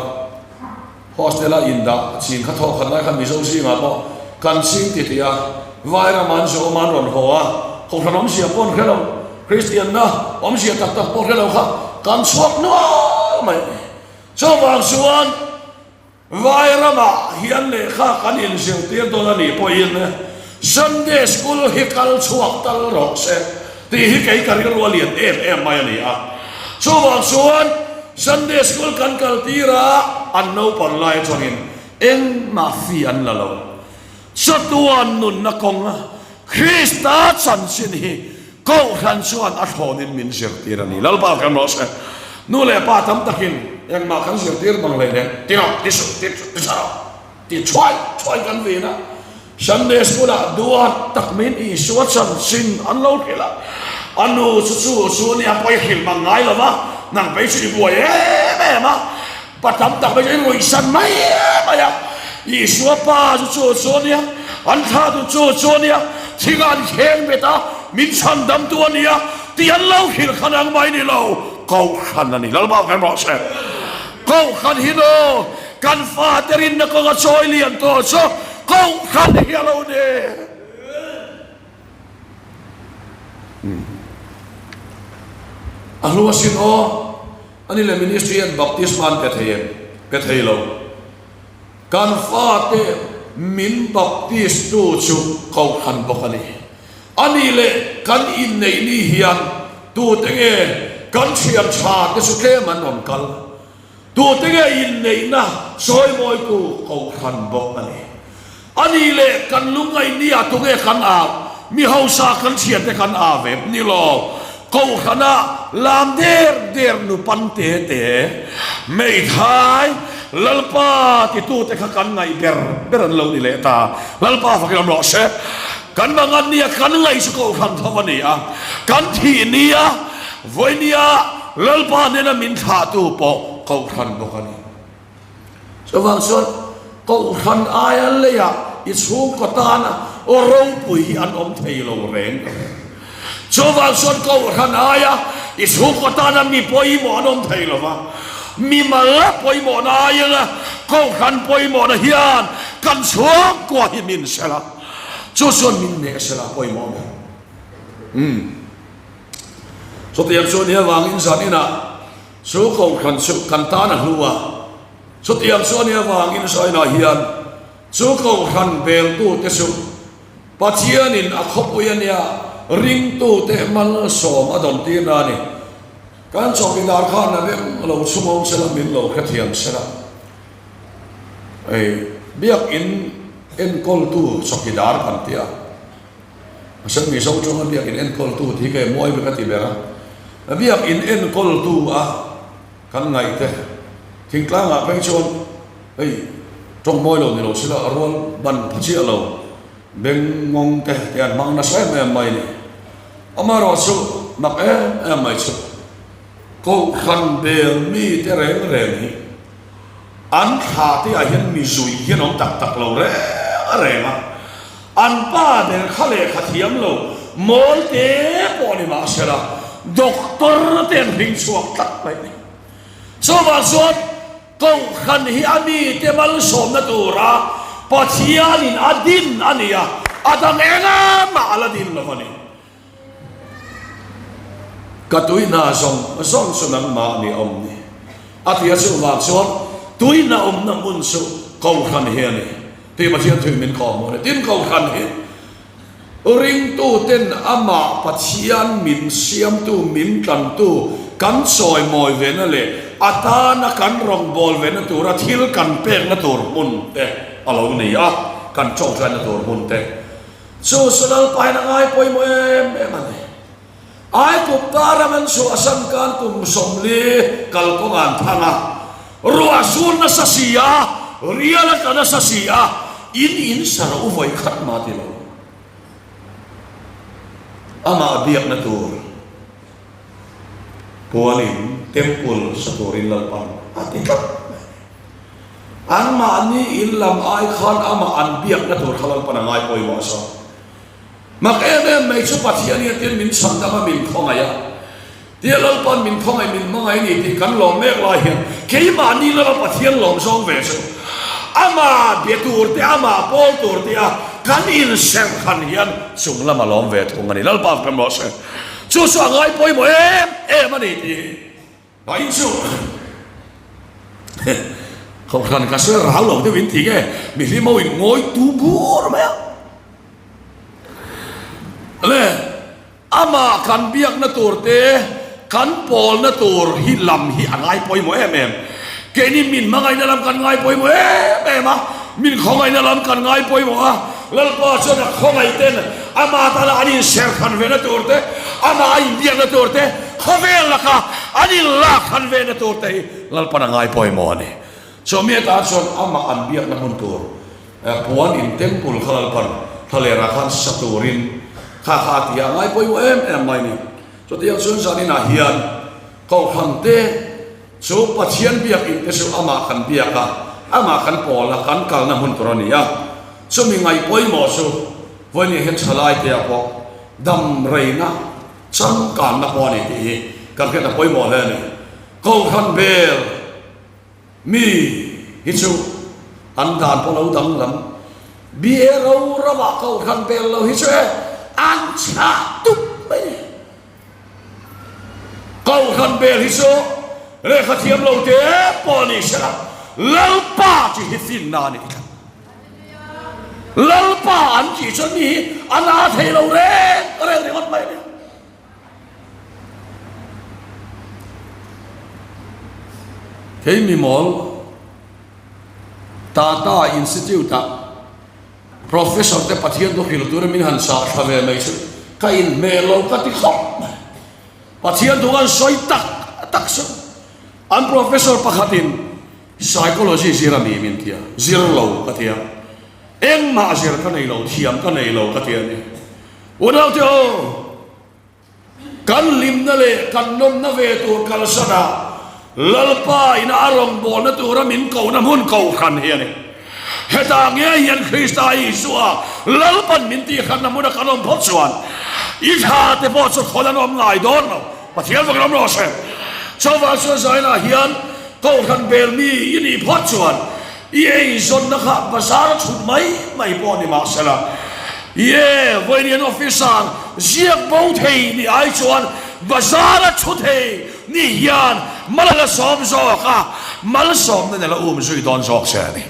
hostel a indah chin kha thawk khat lai khan Mizo zingah pawh kan ching ti tih a, vai rama an zawm a an rawn haw a, kohhran awmzia pawh an hre lo, Kristianna awmzia tak tak pawh hre lo kha kan chhuak nual mai. Chuvang chuan. Vai ramah hian lehkha kan inzirtir dawn a nih pawhin Sunday School hi kal chhuak tal rawh se tih hi kei ka rilru a lian em em mai a ni a. Chuvang chuan Sunday School kan kal tir a, an naupang lai atangin engmah fee an la lo. Chatuan nunna kawnga Krista chanchin hi Kohhran chuan a thlawnin min zirtir a ni. Lalpa kan rawh se. Nu leh pa tam takin engmah kan zirtir bang hlei nen, ti rawh, ti suh, ti ti tha rawh, ti thuai thuai kan vin a. Sunday school ah duat tak min Isua chanchin an lo hrilh a. A nu chu chu chu nia pawi hrilh mang ngai lo va, nang phei chu i buai em em a. Pa tam tak mai chu i ruihsan mai mai a, Isua pa chu chu chu a nia, an thla tu chu chu a nia, thing ah an kheng bet a, min chhan dam tu a nia tih an lo hrilh khan ang mai ni lo, Kohhran a ni. Lalpa kan rawh se. Kohhran hi no kan fate rinna kawnga chawi lian tawh chu Kohhran hi a lo ni. A hlu asin aw. Ani leh ministry hian baptisma an pe thei em? Pe thei lo. Kan fate min baptist tu chu Kohhran bawk a ni. Ani leh kan inneih ni hian tute nge kan thian tha te chu tlem an rawn kal? Tute nge inneihna sawimawitu Kohhran bawk a ni. A nih leh kan lungngaih nia tunge kan au? Mi hausa kan thiante kan au em? Ni lo. Kohhrana lam der der nu pan te te, hmeithai, Lalpa titute kha kan ngaih ber ber an lo ni leh ta. Lalpa fakin awm rawh se. Kan mangan nia kan ngaih chu Kohhran tho a ni a. Kan thih nia, vawi nia Lalpa hnena min thlahtu pawh Kohhran bawk a ni. Chuvang chuan Kohhran aia leiah i chhungkaw tana aw ropui hi an awm thei lo reng ka reng. Chuvang chuan Kohhran aia i chhungkaw tana mi pawimawh an awm thei lo va, mimal pawimawhna aiin Kohhran pawimawhna hian kan chhungkua hi min sela, chu chuan min hneh sela pawimawh ber. Umm. Chutiang chuan hi avangin zan inah Chu Kohhran chu kan tan a hlu a, chutiang chu a nih avangin China hian chu Kohhran beltute chu Pathianin a khawpui a nia ringtute malsawm a dawn tirna a ni. Kan chawkidar khan a reng lo chhungawm sela min lo hrethiam sela. Hei Biakin enkawltu chawkidar kan ti a. Mahse Mizo tawng a biakin enkawltu tih hi ka mawi vek a ti ber a, biakin enkawltu a kan ngaih te thingtlangah phei chuan hei tawng mawi lo ni lo sila a rual ban pha chiah lo beng ngawng te te an hmang nasa em em mai a ni. Amaherawh chu mak em em mai chu Kohhran bel mi te reng reng hi An thla te ah hian mi zui hian awm tak tak lo reng a reng a, an pa ber kha lehkha thiam lo mawl te pawh ni mah sela doctor te an hring chhuak tlat mai a ni. Chuvang chuan Kohhran hi a mite malsawmna tura Pathianin a din a ni a, a dang engmah a la din lo a ni. Ka tuihna zawng zawng chu nangmah ni awm ni. A ti a chuvang chuan tuihna awmna hmun chu Kohhran hi a ni tih Pathian thuin min kawhhmuh a ni. Tin, Kohhran hi ringtuten amah Pathian min siamtu, min tlantu kan chawimawi vena leh a tana kan rawngbâwl vena tura thil kan pekna tur hmun te a lo ni a, kan ṭawngṭaina tur hmun te. Chu chu Lalpain a ngai pawimawh em em a ni. Aigupta ram an chhuahsan khan kum 40 kalkawng an thang a, ruah sur nasa si a, rial a tla nasa si a, in in sar u vawi khat mah ti lo. Amah biakna tur puanin temple sa turin Lalpan a ti tlat mai a ni. Anmahni in lam ai khan amah an biakna tur kha Lalpan a ngai pawimawh zawk. Mak em em mai chu Pathian hian tin min chhandam a min khawngaih a, tia Lalpa'n min khawngaih min hmangaih a ni tih kan lawm mek lai hian keimahni lama Pathian lawm zawng ve chu amah bia tur te amah pawl tur te a kan inserh khan hian chung lama lawm ve thung a ni. Lalpa kan rawh se. Chu chu a ngai pawimawh em em a ni tih hi. Vain chu Kohhran ka sawi rau lo deuh in ti nge mi hlim ho in ngawi tu bur mai a. Le amah kan biakna tur te kan pawlna tur hi lam hi a ngai pawimawh em em. Keini min hmangaihna lam kan ngai pawimawh em em a, min khawngaihna lam kan ngai pawimawh a, Lalpa chuan a khawngaih ten ama tana an inserhran vena tur te, amah a inbiakna tur te, khawvel laka an inlakhran vena tur te hi Lalpan a ngai pawimawh a ni. Chumi atan chuan amah an biakna hmun tur puan in temple kha Lalpan thlalerah khan sa turin kha kha a ti a, a ngai pawimawh em em mai a ni. Chutiang chuan zaninah hian Kohhran te, Chu Pathian biakinn te chu amah kan biak a, amah kan pawl a, kan kalna hmun tur a ni a. Chumi ngaih pawimawh chu vawiin hian thalai te ah pawh dam reina, changkanna pawh a ni tih hi kan hriat a pawimawh hle a ni. Kohhran bel mi hi chu an dan pawh lo danglam, BA ro ramah kohhran bel lo hi chu e an chhah tup mai a ni. Kohhran bel hi chu lehkha thiam lo te pawh ni sela, Lalpa chi hi finna a nih tlat. Lalpa an tih chuan mi hi a na thei lo reng reng ringawt mai a ni. Kei mimawl Tata Institute-ah Professor te Pathian thu hrilh turin min han sah thla ve mai chu ka inhmeh lo ka ti khawp mai. Pathian thu an sawi tak tak chu an professor pakhatin psychology zir a mi min ti a, zir lo ka ti a, engmah zir ka nei lo, thiam ka nei lo ka ti a ni. Unaute aw! Kan hlimna leh kan nawmna ve tur kalsan a, Lalpa ina a rawngbawlna tura min kohna hmun kohhran hi a ni. Hetah ngei hian Krista Isua Lalpan min tihhranna hmuna kan awm phawt chuan i tha te pawh chu thawn an awm ngai dawn lo. Pathian vak ram rawh se. Chuvang chuan Zainah hian kohhran bel mi i nih phawt chuan I eizawnna kha bazar a chhut mai mai pawh ni mahsela, Ye, vawiin officer ziak bo thei ni ai chuan bazar a chhu thei ni hian mal a la sawm zawk a, malsawmna nel a um zui dawn zawk che a ni.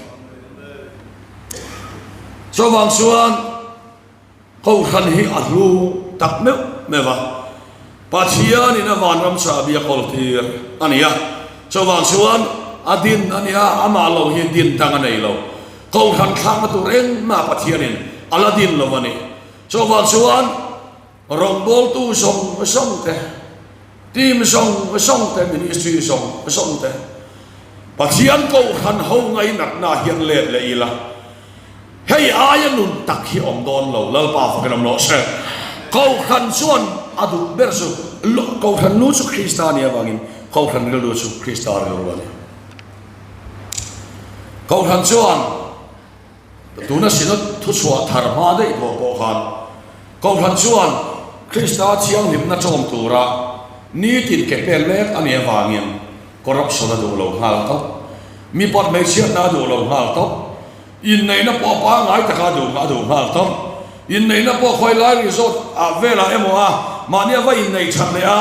Chuvang chuan. Kohhran hi a hlu tak meuh meuh a, Pathianin a vanram chahbi a kawl tir a ni a, chuvang chuan a din a ni a, amah lo hi din dang a nei lo. Kohhran thlakna tur engmah Pathianin a la din lo a ni. Chuvang chuan rawngbawltu zawng zawng te, team zawng zawng te, ministry zawng zawng te, Pathian kohhran ho ngainatna hian let leh ila, Hei aia nun tak hi awm dawn lo, Lalpa fakin awm rawh se. Kohhran chuan a duh ber chu, Kohhran nu chu Krista a nih avangin Kohhran rilru chu Krista rilru a ni. Kohhran chuan tuna Synod thuchhuah thar hma daih tawh pawh khan Kohhran chuan Krista thianghlimna chawm tura nitin ke pen mek a nih avangin corruption a duh lo nghal tawp, mipat hmeichhiatna a duh lo nghal tawp, Inneihna pawh pangngai taka a duh a duh nghal tawp. Inneihna pawh khawi lai resort ah velah emaw a mahni a va inneih that leh a,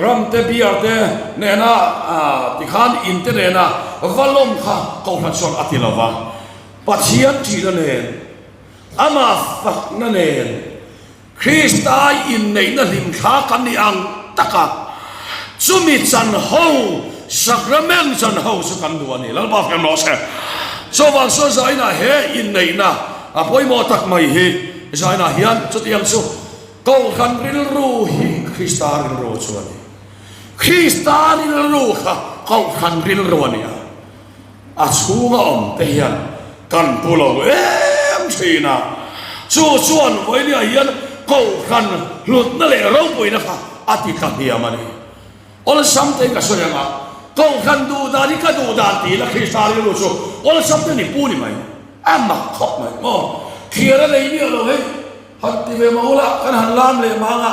ram te beer te nena tikhan in te nena va lawm kha kohhran chuan a ti lova. Pathian ṭihna nen, amah fakna nen, Krista inneihna hlimthla kan nih ang taka chumi chan ho, sacrament chan ho chu kan duh a ni. Lalpa fem rawh se. Chuvang chuan zainah he inneihna a pawimawh tak mai hi zainah hian chutiang chu Kohhran rilru hi Krista rilru chu a ni. Krista rilru kha Kohhran rilru a ni a. A chhunga awm te hian kan pu lo em thin a, chu chuan vawinia hian kohhran hlutna leh ropuina kha a ti tla hniam a ni. Awlsam tein ka sawi ang a, kohhran duh dan hi ka duh dan ti ila Krista rilru chu awlsam te ni pu ni mai, a mak khawp mai maw, thliar a nei miah lo hei. Han ti ve mah ula, kan han lam leh mah anga,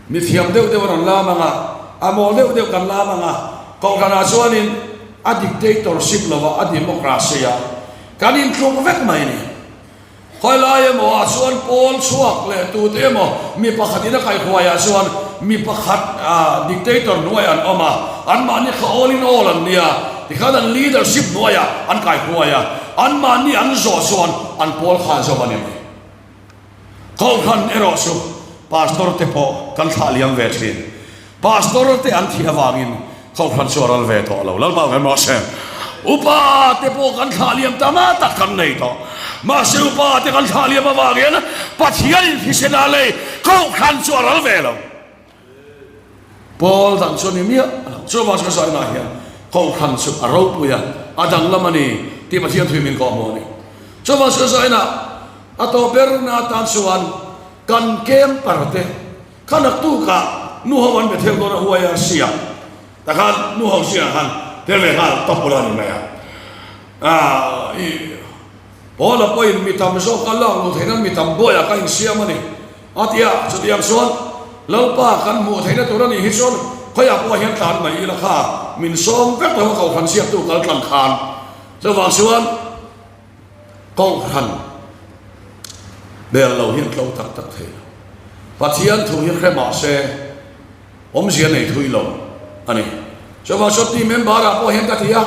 mi thiam deuh deuh an rawn lam anga, a mawl deuh deuh kan lam anga, kohhranah chuanin a dictatorship lova a democracy a kan intluk vek mai a ni. Khawi lai emaw ah chuan pawl chhuak leh tute emaw mi pakhatin a kaihhuaiah chuan mi pakhat dictator hnuaiah an awm a, anmahni kha all in all an nia, tikhan an leadership hnuaiah an kaihhuai a, anmahni an zawh chuan an pawl kha an zawm a ni mai. Kohhran erawh chu pastor te pawh kan thlah liam ve thin. Pastor te an thih avangin kohhran chu a ral ve tawh lo. Lalpa kan rawh se. Upa te pawh kan thlah liam tam a tak kan nei tawh. Mahse upa te kan thlah liam avangin Pathianin thisen a lei kohhran chu a ral ve lo. Pawl dang chu a ni miah lo. Chuvang chu ka sawi inah hian kohhran chu a ropui a, a danglam a ni tih Pathian thui min kawh hmuh a ni. Chuvang chu ka sawi inah a tawh berna atan chuan kan camper te kha naktukah nuho an be thel dawn a UIRC ah takhan nuho zingah khan tel ve nghal tawp ula a ni mai a. Aaa. Paula pawhin mi tam zawk a lak luh theih nan mi tam buaiah ka insiam a ni, a ti a. Chutiang chuan Lalpa kan hmuh theihna tur a nih hi chuan khawiah pawh hian tlan mai ila kha min sawm vek lo a kohhran ziaktu kal tlang khan. Chuvang chuan kohhran bel lo hi an tlo tak tak thei lo. Pathian thu hi hre mah se awmzia nei thui lo a ni. Chuvang chuan team member-ah pawh hian ka ti a,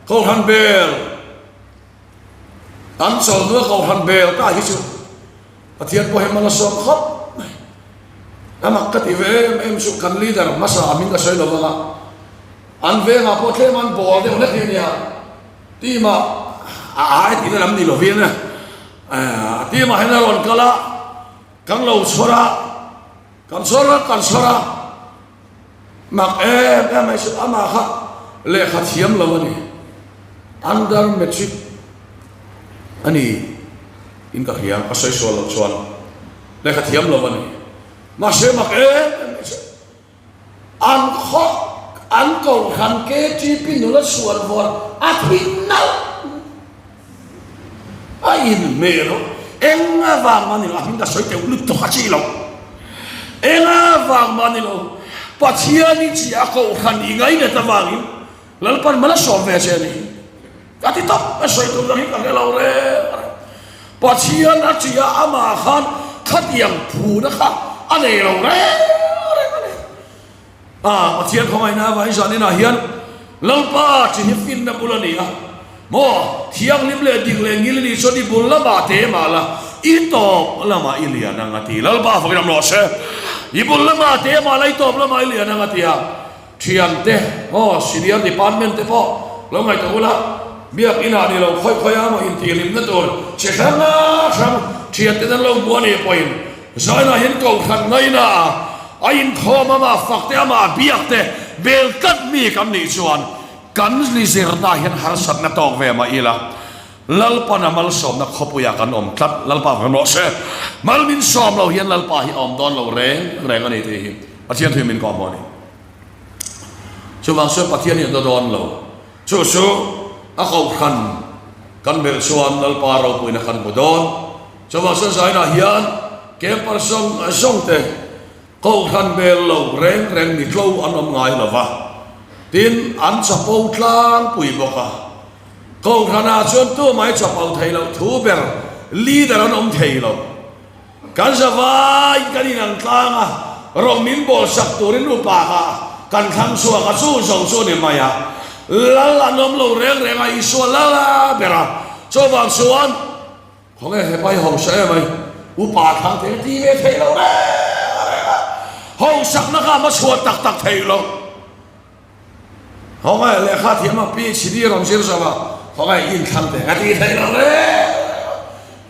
kohhran bel, An chawlhnu a kohhran bel ta hi chu Pathian pawh hi mal a sawm khawp mai. A mak ka ti ve em em chu kan leader hmasa a hming ka sawi lo vang a, an vengah pawh tlem an bawl deuh hlek hi a nia. Team ah a ai tihna lam ni lovin team ah hian a rawn kal a, kan lo chhawr a, kan chhawr a, kan chhawr a. Mak em em mai chu amah kha lehkha thiam lo a ni. Under matric a ni in ka hria, ka sawi sual loh chuan lehkha thiam lo a ni. Mahse mak em em mai chu an khaw an kohhran KTP nula sual vuan a thi nalh. A inhmeh lo. Eng avang mah ni lo. A hming ka sawi teuh lutuk a chi lo. Eng avang mah ni lo. Pathian i chi a kohhran i ngainat avangin Lalpan mal a sawm ve che a ni. Ka ti tawp a sawi tur dang hi ka hre lo reng reng. Pathian a chi a amah khan khatiang phuna kha a nei lo reng reng a ni. A, Pathian khawngaihna avangin zan inah hian Lalpa chi hi finna bul a ni a, maw thianghlim leh dik leh ngil i nih chuan i bul lamah te mah la, i tawp lamah i lian ang a ti. Lalpa fakin awm rawh se. I bul lamah te mah la, i tawp lamah i lian ang a ti a. Thiante, maw senior department te pawh lo ngaihtuah ula, biak inah ni lo khawi khawi a maw intihhlimna tur chi hrang hrang thianten an lo hmu a nih pawhin Zainah hian kohhran ngaina a, a inkhawm amah fak te, amah biak te bel tlat mi kan nih chuan kan lizirna hian harsatna tawk ve mah ila, Lalpan a malsawmna khawpuiah kan awm tlat. Lalpa kan rawh se. Mal min sawm lo hian Lalpa hi a awm dawn lo reng reng a ni tih hi Pathian thu in min kawhhmuh a ni. Chuvang chuan Pathian hi a daw dawn lo. Chu chu a kohhran kan belh chuan Lalpa ropuina kan hmu dawn. Chuvang chuan zainah hian camper zawng zawng te kohhran bel lo reng reng ni tlo an awm ngai lo va, tin an chapo tlangpui bawk a. Kohhranah chuan tumah i chapo thei loh thu ber leader an awm thei lo. Kan zavai kan inang tlang a, rawng min bawl sak turin upa kha kan thlang chhuak a, chu zawng chu a ni mai a. Lal an awm lo reng reng a, Isua lal a ber a, chuvang chuan Khawnge he pai hausa em ai, upa thlang thei a ti ve thei lo reng reng a, hausakna kha a hmachhuah tak tak thei lo. Khawnge lehkha thiam a PhD rawn zir zo a, khawnge inthlang thei a ti thei lo reng reng a.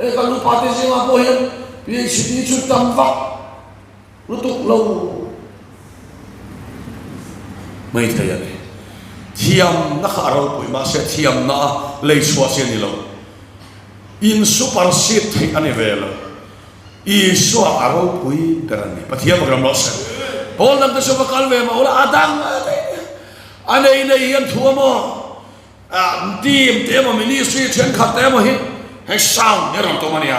Hei kan upa te zingah pawh hian PhD chu tam vak lutuk lo mai thei a ni. Thiamna kha a ropui mahse thiamna a lei chhuah chi a ni lo. In super seat theih a ni ve lo. Isua a ropui ber a ni. Pathian ram rawh se. Pawl dang te chu va kal ve mah ula a dang a nei a nei nei hian thu a maw? Team te emaw ministry thenkhat te emaw hi. Hei sound hi a rawn tum a nia,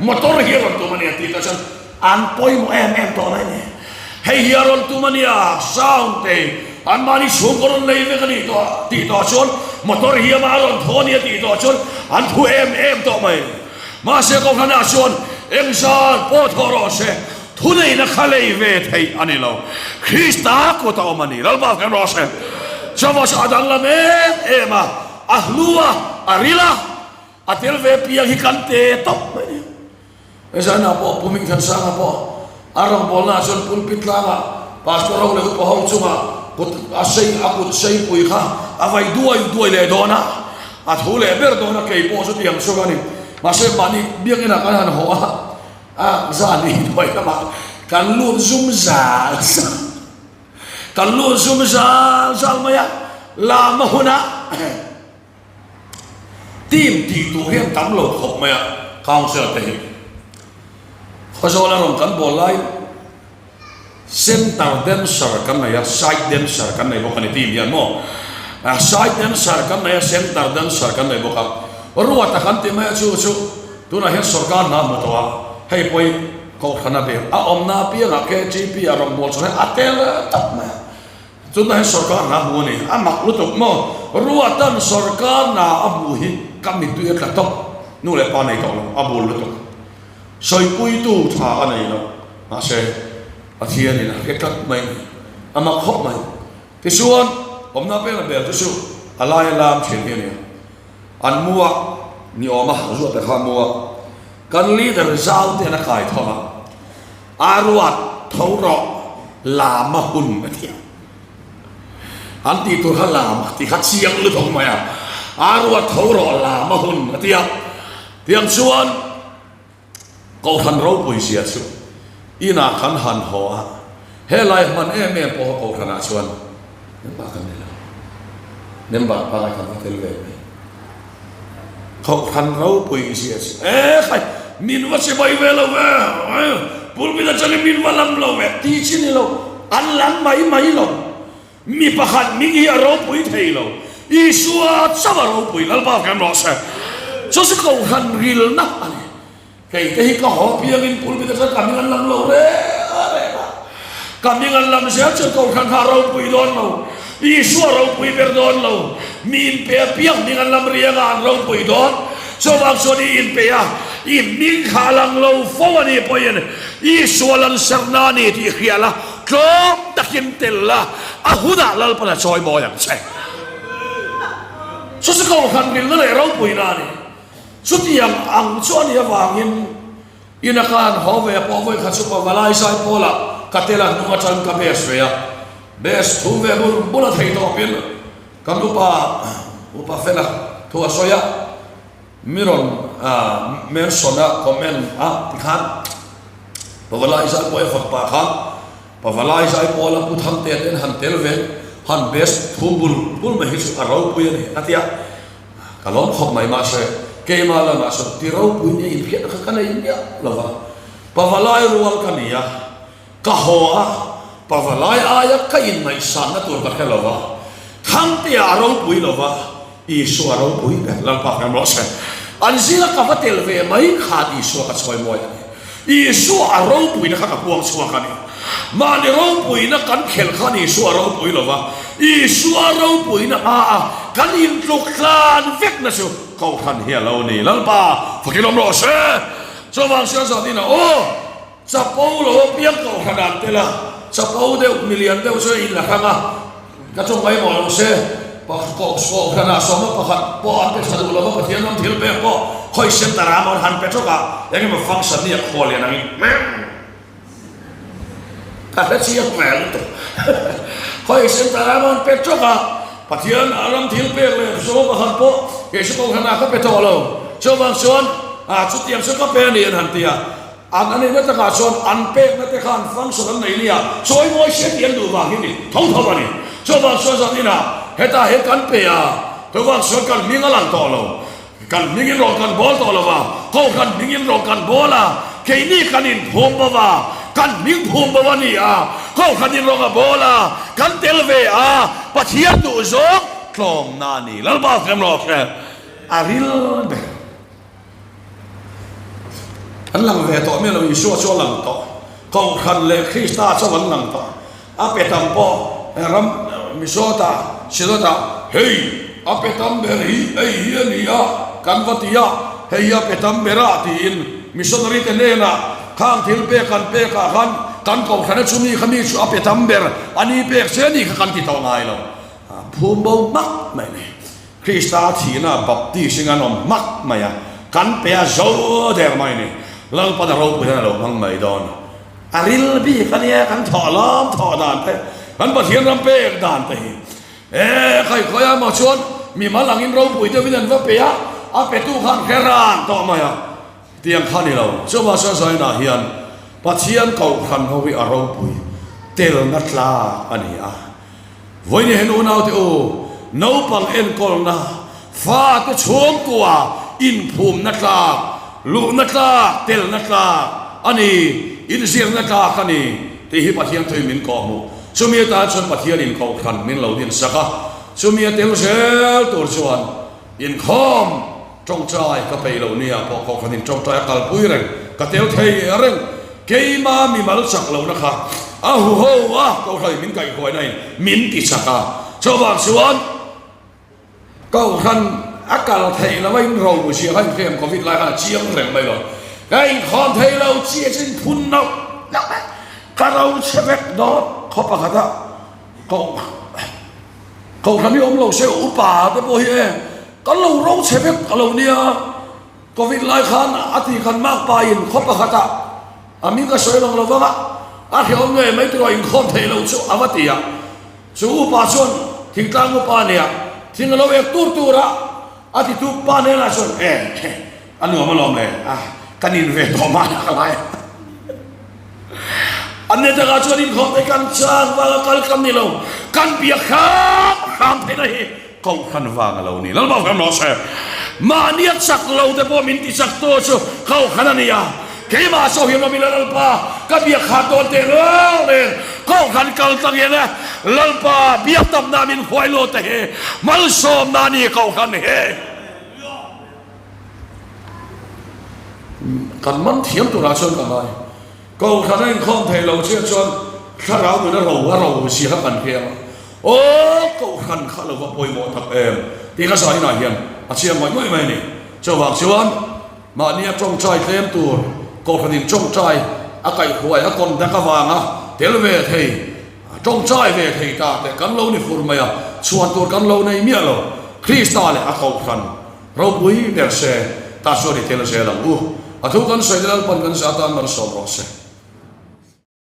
motor hi a rawn tum a nia tih te chuan an pawimawh em em tawh mai a ni. Hei hi a rawn tum a nia, sound te anmahni chhungkaw rawn nei vek a nih tawh tih tawh chuan motor hi amah a rawn thaw a nia tih tawh chuan an thu em em tawh mai. Mahse Kohhranah chuan engzan pawh thawh rawh se, thuneihna kha lei ve theih a ni lo. Krista kut a awm a ni. Lalpa kan rawh se. Chuvang chu a danglam em em a. A hlu a, a ril a, a tel ve piang hi kan te tawp mai a ni. Hezanah pawh Pu Hmingthansanga pawh a rawngbawlnaah chuan pulpit tlangah Pastor ho leh upa ho chungah kut a sei a kut seipui kha a vai duai duai leh dawn a, a thu leh ber dawn a, kei pawh chutiang chu ka ni. Mahse mahni biakinah kan han haw a, a zan i hnuai lamah kan lut zum zal zal. Kan lu zum zal zal mai a, lama hunah team tih tur hian tam lo khawp mai a, council te hi Khawzawl a rawn kan bawl lai center dancer kan nei a, side dancer kan nei bawk a ni team hian maw, side dancer kan nei a, center dancer kan nei bawk a, ruata kan ti mai a chu chu tunah hian sorkar hna hmu tawh a, hei pawh hi Kohhran a bel a awmna apiangah KTP a rawn bawl chuan a tel tawp mai a. Tunah hian sorkar hna a hmu a ni. A mak lutuk maw? Ruatan sorkar hna a hmu hi ka mittui a tla tawp. Nu leh pa nei tawh lo, a bul lutuk. Sawipuitu tha a nei lo. Mahse, Pathianin a hre tlat mai a ni. A mak khawp mai. Tichuan, awmna apianga bel te chu a laia lam thin hi a ni a. An mu a, ni awm a, Ruata kha a mu a. Kan leader zau te an a kai thawm a, a ruat tho rawh lam a hun a ti a. An tih tur kha lam a ti kha chiang lutuk mai a, a ruat tho rawh lam a hun a ti a. Tiang chuan Kohhran ropui zia chu inah kan han haw a, helai hman em em pawha Kohhranah chuan member kan ni lo. Member pangai kan va tel ve mai. Kohhran ropui zia chu e khai min va che mai ve lo ve, pulpit atangin min va lam lo ve tih chi ni lo, an lam mai mai lo. Mi pakhat hming hi a ropui thei lo, Isua chauh a ropui, Lalpa kan rawh se. Chu chu Kohhran rilna a ni. Kei te hi ka haw piangin pulpit atang ka hming an lam lo reng reng a. Ka hming an lam zel chuan Kohhran kha a ropui dawn lo, Isua a ropui ber dawn lo. Mi inpe apiang hming an lam riang a, an ropui dawn. Chuvang chuan i inpe a, i hming kha a lang lo fo a nih pawhin Isua lanserna a ni tih hria la, Tlawm takin tel la, a hunah Lalpan a chawi mawi ang che. Chu chu Kohhran rilna leh ropuina a ni. Chutiang ang chu a nih avangin ina ka han haw ve pawh vawi khat chu Pavalai zai pawlah ka tel a hnung atang ka bes ve a, bes thu ve bur bur a thei tawpin kan upa upa fela thu a sawi a, mi rawn mention a comment a tikhan Pavalai zai pawh e fak pah khan Pavalai zai pawla Pu Thangtea ten han tel ve han best thum bul bul mai hi chu a ropui a ni a tia ka lawm khawp mai mahse keimah lamah chuan ti ropui nia inhriatna kha ka nei miah lova Pavalai rual ka ni a ka haw a Pavalai aia ka inngaihsanna tur ka hre lova Thangtea a ropui lova Isua ropui ber Lalpa kan rawh se. An zinga ka va tel ve mai khan Isua ka chawi mawi a ni. Isua a ropuina kha ka puang chhuak a ni. Mahni ropuina kan khelh khan Isua a ropui lo va, Isua ropuina hmaa kan intluk tlan vekna chu Kohhran hi a lo ni. Lalpa fakin awm rawh se. Chuvang siam zat in a aw chapo lo apiang Kohhran an tel a, chapo deuh milian deuh chu a inla hrang a, Ka chu ngaimawh lo se, Kohhranah sawma pakhat pawh an pe tha duh lova Pathian ram thil pek pawh khawi center ah amawn han pe tawk a, eng emaw function nia khaw lian angin ka hre chiang ve lutuk. Khawi center ah amawn pe tawk a, Pathian ram thil pek leh sawma pakhat pawh kei chu Kohhranah ka pe tawh lo, chuvang chuan chutiang chu ka pe a ni an han ti a. An a nihna takah chuan an pekna te khan function an nei nia, chawi mawi se tih an duh vang hi ni tho tho a ni. Chuvang chuan zan inah hetah hian kan pe a, chuvang chuan kan hming a lang tawh lo, kan hmingin rawng kan bawl tawh lo va, Kohhran hmingin rawng kan bawl a, keini kan inphum bo va, kan hming phum bo a ni a, Kohhranin rawng a bawl a, kan tel ve a, Pathian duh zawng tlawmna a ni. Lalpa hriam rawh hre a ril ber. An lang ve tawh miah lo, Isua chu a lang tawh. Kohhran leh Krista chauh an lang tawh. A pe tam pawh ram Misota, Synod-ah, Hei, a pe tam ber hi hei hi a ni a, kan va ti a, hei hi a pe tam ber a, tiin missionary te hnenah khang thil pek kan pekah khan kan kohhrana chu mi kha mi chu a pe tam ber a ni pek che a ni kha kan ti tawh ngai lo. Phum bo hmak mai a ni. Krista thihna Baptist in an awm hmak mai a, kan pe a zo der mai a ni. Lalpan a ropui hian a lo hmang mai dawn. A ril bik a nia kan thawh lam thawh dan te, kan Pathian ram pek dan te hi. E khaikhawi a maw chuan mimal angin ropui deuhin an va pe a, a petu khan hre ran tawh mai a. Tiang kha ni lo. Chuvang chuan Zainah hian Pathian kohhran ho hi a ropui telna tlak a ni a. Vawiin hian unaute u, naupang enkawlna, fate chhungkua inphumna tlak, luhna tlak, telna tlak a ni, inzirna tlak a ni tih hi Pathian thuin min kawhhmuh. Chumi atan chuan Pathianin kohhran min lo dinsak a, chumi a tel zel tur chuan inkhawm Tawngtai ka peih loh nia pawh kohhranin tawngtai a kalpui reng, ka tel thei reng. Keima mimal chak lohna kha a huho a, kohhranin min kaihhuaina in min ti chak a. Chuvang chuan kohhran a kal theih lo a in ro zia kha inhrem covid lai khan a chiang reng mai lo. Ka inkhawm thei lo chi a chin phun nauh nauh mai. Ka ro chhe vek dawn khaw pakhat a kohhran hi awm lo se upa te pawh hi e. Kan lo ro chhe vek a lo nia, Covid lai khan a ti khan makpa in khaw pakhat ah a ming a sawi lang lo vang a, a hrehawm ngei mai turah inkhawm theih lo chu a va ti a, chu upa chuan thingtlang upa nia thing a lo ek tur tur a, a ti tu pa hnenah chuan e a nuam alawm le a kan in ve tawh mahna ka lai a. An ni takah chuan inkhawm te kan chang vanga kal kan ni lo, kan biak hram hram theihna hi Kohhran vang a lo ni. Lalpa hram rawh se. Mahni a chak lo te pawh min ti chak tu chu Kohhran a ni a. Keimah saw hian awm ila Lalpa ka biak khat dawn teh reng reng. Kohhran kal tlang hian e Lalpa biak tamna min huai lut te hi malsawmna a ni Kohhran hi. Kan man thiam turah chuan ka ngai. Kohhran a inkhawm thei lo chiah chuan thlarau nuna ro a ro zia kha kan hria a. Aw Kohhran kha lo va pawimawh tak em tih ka zah inah hian a chiang ngawih ngawih mai a ni. Chuvang chuan mahnia tawngtai tlem tur Kohhranin tawngtai a kaihhruai a contact avanga tel ve thei, tawngtai ve thei ta te kan lo ni fur mai a, chhuan tur kan lo nei miah lo. Krista leh a Kohhran ropui ber se, ta chuan i tel zel ang u. A thu kan sawi te Lalpan kan zah atan malsawm rawh se.